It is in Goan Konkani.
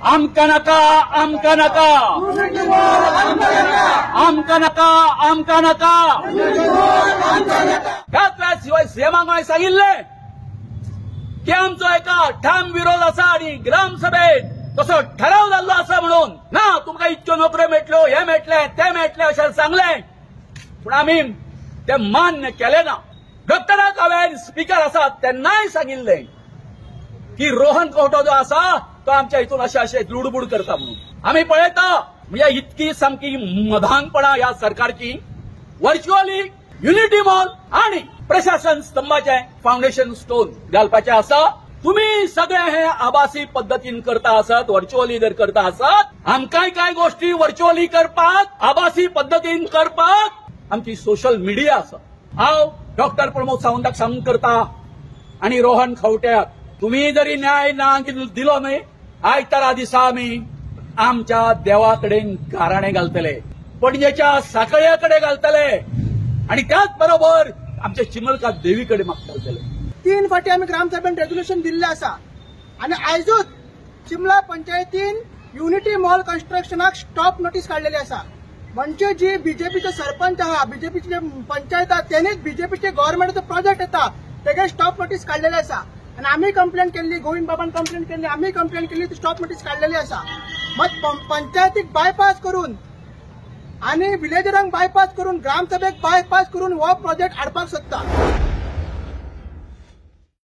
आमकां नाका, आमकां नाका, आमकां नाका, आमकां नाका. त्याच वेळार शिवाय सीएमाक हांवें सांगिल्लें की आमचो एका ठाम विरोध आसा आनी ग्रामसभेत तसो ठराव जाल्लो आसा म्हणून ना तुमकां इतक्यो नोकऱ्यो मेळटल्यो, हें मेळटलें, तें मेळटलें अशें सांगलें, पूण आमी तें मान्य केलें ना. डॉक्टराक हांवें स्पिकर आसा तेन्नाय सांगिल्लें की रोहन खंवटो जो आसा तो आमच्या हितून अशें अशें लुडबूड करता म्हणून. आमी पळयता म्हणजे इतकी सामकी मधानपणा ह्या सरकारची. व्हर्च्युअली युनिटी मॉल आणि प्रशासन स्तंभाचे फाउंडेशन स्टोन घालपाचे आसा. तुम्ही सगळे हे आभासी पद्दतीन करता आसत, व्हर्च्युअली जर करता आसत, आमकांय कांय गोष्टी व्हर्च्युअली करपाक, आभासी पद्दतीन करपाक आमची सोशल मिडिया आसा. हांव डॉक्टर प्रमोद सावंताक सांगून करता आणि रोहन खंवट्याक, तुम्ही जरी न्याय ना दिलो न्हय, आयतारा दिसा आमी आमच्या देवा कडेन गाराणे घालतले, पणजेच्या साखळ्या कडेन घालतले आणि त्याच बरोबर आमच्या चिमलकार देवी कडेन मागतले. 3 फाटी आमी ग्रामसभेन रेजोल्युशन दिल्लें आसा आनी आयजूच चिमला पंचायतीन युनिटी मॉल कन्स्ट्रक्शनाक स्टॉप नोटीस काडलेली आसा. म्हणजे जी बीजेपीचे सरपंच आहा, बीजेपीचे पंचायत आहा, तेणीच बीजेपीचे गव्हर्मेंटाचो प्रोजेक्ट येता तेगे स्टॉप नोटीस काडलेली आसा. आनी आमी कंप्लेन केल्ली, गोविंद बाबान कंप्लेन केल्ली, आमी कंप्लेन केल्ली, ती स्टॉप नोटीस काडलेली आसा. मात पंचायतीक बायपास करून आनी विलेजरांक बायपास करून, ग्रामसभेक बायपास करून हो प्रोजेक्ट हाडपाक सोदता.